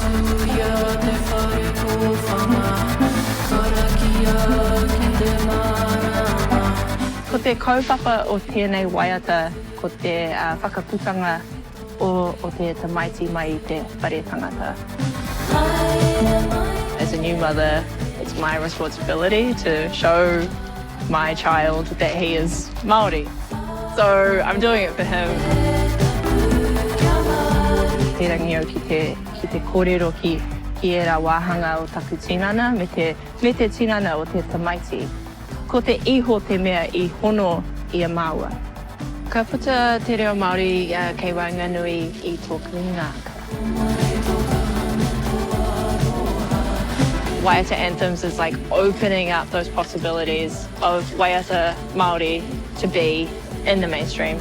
Whakatūhia te whare kōwhanga, karakia ki te marama. Ko te kaupapa o tēnei waiata ko te whakaputanga o o te tamaiti mai i te whare tangata. As a new mother, it's my responsibility to show my child that he is Māori. So I'm doing it for him. Pīrangi au ki te, ki te kōrero ki, ki ērā wāhanga o taku tinana me te, me te tinana o te tamaiti. Ko te iho te mea i hono i a māua. Ka puta te reo Māori kei waenganui i tōku ngākau. Waiata Anthems is like opening up those possibilities of waiata Māori to be in the mainstream.